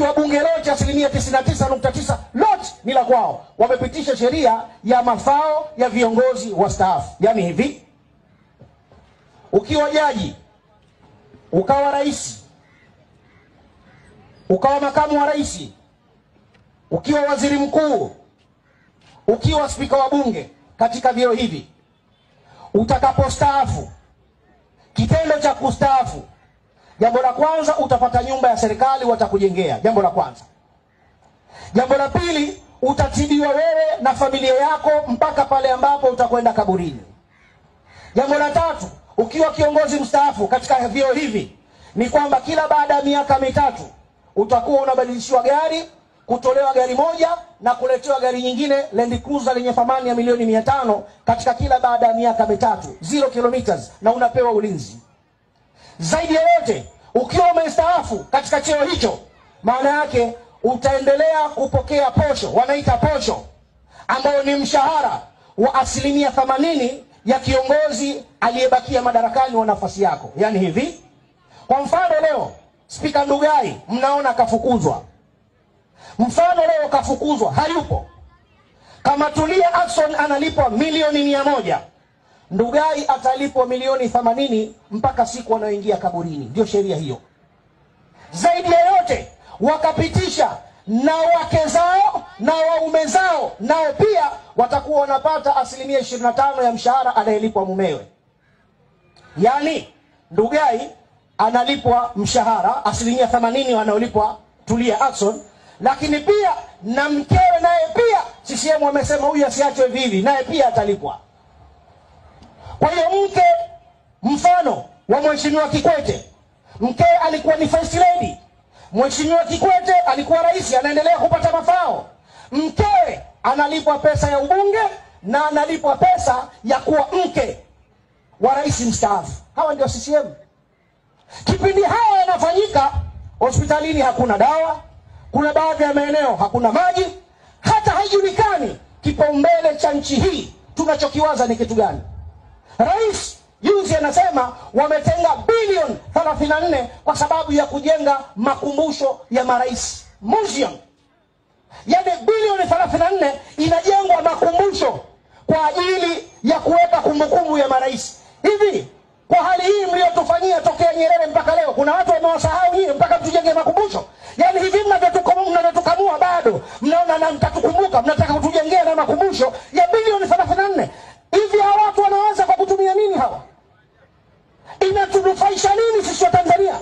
Ikiwa bunge lote 99.9% lote ni la kwao, wamepitisha sheria ya mafao ya viongozi wastaafu. Yaani hivi, ukiwa jaji, ukawa rais, ukawa makamu wa rais, ukiwa waziri mkuu, ukiwa spika wa bunge, katika vyeo hivi utakapostaafu, kitendo cha kustaafu, jambo la kwanza utapata nyumba ya serikali watakujengea, jambo la kwanza. Jambo la pili, utatibiwa wewe na familia yako mpaka pale ambapo utakwenda kaburini. Jambo la tatu, ukiwa kiongozi mstaafu katika vyeo hivi, ni kwamba kila baada ya miaka 3 utakuwa unabadilishiwa gari, kutolewa gari moja na kuletewa gari nyingine Land Cruiser lenye thamani ya milioni 500 katika kila baada ya miaka 3, 0 kilometers, na unapewa ulinzi. Zaidi ya yote, ukiwa umestaafu katika cheo hicho, maana yake utaendelea kupokea posho, wanaita posho, ambayo ni mshahara wa 80% ya kiongozi aliyebakia madarakani wa nafasi yako. Yaani hivi, kwa mfano leo Spika Ndugai mnaona kafukuzwa. Mfano leo kafukuzwa, hayupo. Kama Tulia Ackson analipwa milioni 100, Ndugai atalipwa milioni 80 mpaka siku anayoingia kaburini. Ndio sheria hiyo. Zaidi ya yote, wakapitisha na wake zao na waume zao nao pia watakuwa wanapata 25% ya mshahara anayelipwa mumewe. Yaani Ndugai analipwa mshahara 80% wanaolipwa Tulia Ackson, lakini pia na mkewe naye pia CCM wamesema huyu asiachwe hivi, naye pia atalipwa. Kwa hiyo mke mfano wa Mheshimiwa Kikwete, mke alikuwa ni first lady, Mheshimiwa Kikwete alikuwa rais, anaendelea kupata mafao. Mkewe analipwa pesa ya ubunge na analipwa pesa ya kuwa mke wa rais mstaafu. Hawa ndio CCM. Kipindi haya yanafanyika, hospitalini hakuna dawa, kuna baadhi ya maeneo hakuna maji, hata haijulikani kipaumbele cha nchi hii tunachokiwaza ni kitu gani. Rais juzi anasema wametenga bilioni 34 kwa sababu ya kujenga makumbusho ya marais, museum. Yaani bilioni 34 inajengwa makumbusho kwa ajili ya kuweka kumbukumbu ya marais. Hivi kwa hali hii mliotufanyia tokea Nyerere mpaka leo, kuna watu wamewasahau nyinyi mpaka tujenge makumbusho? Yaani hivi mnavyotukamua bado mnaona na mtatukumbuka, mnataka kutujengea na makumbusho ya bilioni 34. Hivi hawa watu wanaanza kwa kutumia nini hawa? Inatunufaisha nini sisi wa Tanzania?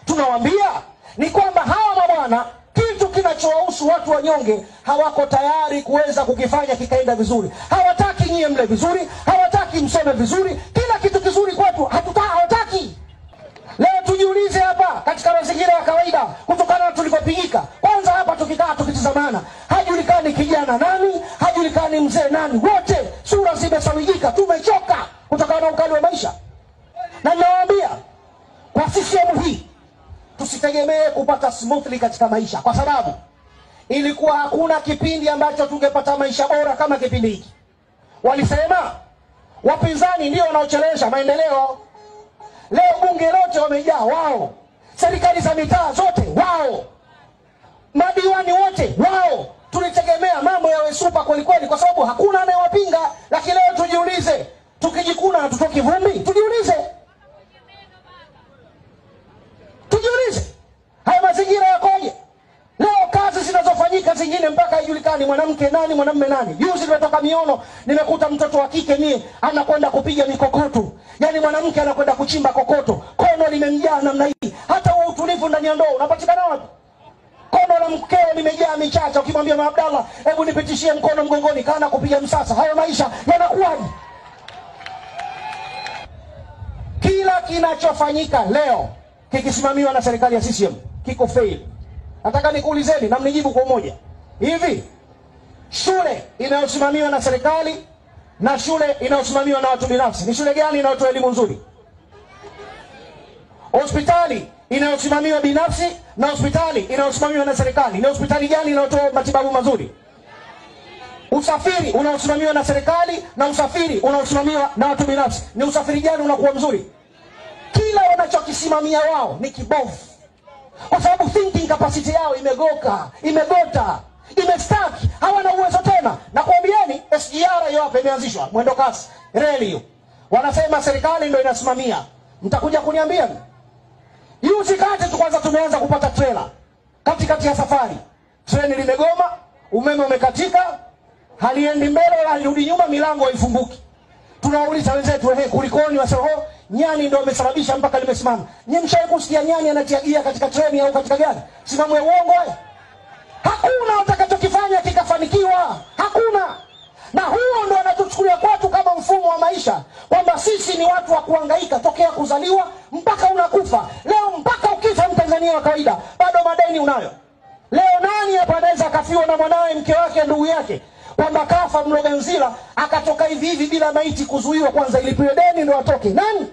Tunawaambia ni kwamba hawa mabwana kitu kinachowahusu watu wanyonge hawako tayari kuweza kukifanya kikaenda vizuri. Hawataki nyie mle vizuri, hawataki msome vizuri, kila kitu kizuri kwetu hawataki. Leo tujiulize hapa katika mazingira ya kawaida, kutokana na tulikopigika. Kwanza hapa tukikaa tukitazamana, hajulikani kijana nani, hajulikani mzee nani, wote sura zimesawijika. Tumechoka kutokana na ukali wa maisha. Na ninawaambia kwa CCM hii tusitegemee kupata smoothly katika maisha, kwa sababu ilikuwa hakuna kipindi ambacho tungepata maisha bora kama kipindi hiki. Walisema wapinzani ndio wanaochelewesha maendeleo. Leo bunge lote wamejaa wao, serikali za mitaa zote wao, madiwani wote wao. Tulitegemea mambo yawe super kweli kweli, kwa sababu hakuna anayewapinga. Lakini leo tujiulize, tukijikuna hatutoki vumbi? Tujiulize, tujiulize haya mazingira yakoje? Leo kazi zinazofanyika zingine mpaka haijulikani mwanamke nani mwanamume nani. Juzi nimetoka Miono, nimekuta mtoto wa kike mie anakwenda kupiga mikokoto. Yaani mwanamke anakwenda kuchimba kokoto, kono limemjaa namna hii. Hata huo utulivu ndani ya ndoa unapatikana wapi? Kono la mkeo limejaa michacha, ukimwambia Mama Abdalla hebu nipitishie mkono mgongoni, kana kupiga msasa. Hayo maisha yanakuwaje? Kila kinachofanyika leo kikisimamiwa na serikali ya CCM kiko fail. Nataka nikuulizeni na mnijibu kwa umoja. Hivi shule inayosimamiwa na serikali na shule inayosimamiwa na watu binafsi, ni shule gani inayotoa elimu nzuri? Hospitali inayosimamiwa binafsi na hospitali inayosimamiwa na serikali, ni hospitali gani inayotoa matibabu mazuri? Usafiri unaosimamiwa na serikali na usafiri unaosimamiwa na watu binafsi, ni usafiri gani unakuwa mzuri? Kila wanachokisimamia wao ni kibovu. Kwa sababu thinking capacity yao imegoka, imegota, imestack, hawana uwezo tena. Na kuambieni SGR hiyo hapa imeanzishwa, mwendo kasi, reli hiyo. Wanasema serikali ndio inasimamia. Mtakuja kuniambia juzi kati tu kwanza tumeanza kupata trailer katikati ya safari. Treni limegoma, umeme umekatika, haliendi mbele wala halirudi nyuma, milango haifunguki. Tunawauliza wenzetu, ehe, kulikoni? Wasema nyani ndio amesababisha mpaka limesimama. Nyinyi mshawahi kusikia nyani anatia gia katika treni au katika gari? Simamo ya uongo haya. Hakuna watakachokifanya kikafanikiwa, hakuna. Na huo ndio wanatuchukulia kwetu kama mfumo wa maisha, kwamba sisi ni watu wa kuhangaika tokea kuzaliwa mpaka unakufa. Leo mpaka ukifa Mtanzania wa kawaida bado madeni unayo. Leo nani hapa anaweza akafiwa na mwanawe, mke wake, ndugu yake, kwamba kafa Mloganzila akatoka hivi hivi bila maiti kuzuiwa kwanza ilipiwe deni ndio atoke? Nani?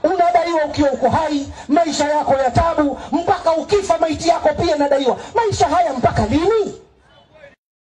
Unadaiwa ukiwa uko hai, maisha yako ya tabu, mpaka ukifa maiti yako pia inadaiwa. Maisha haya mpaka lini?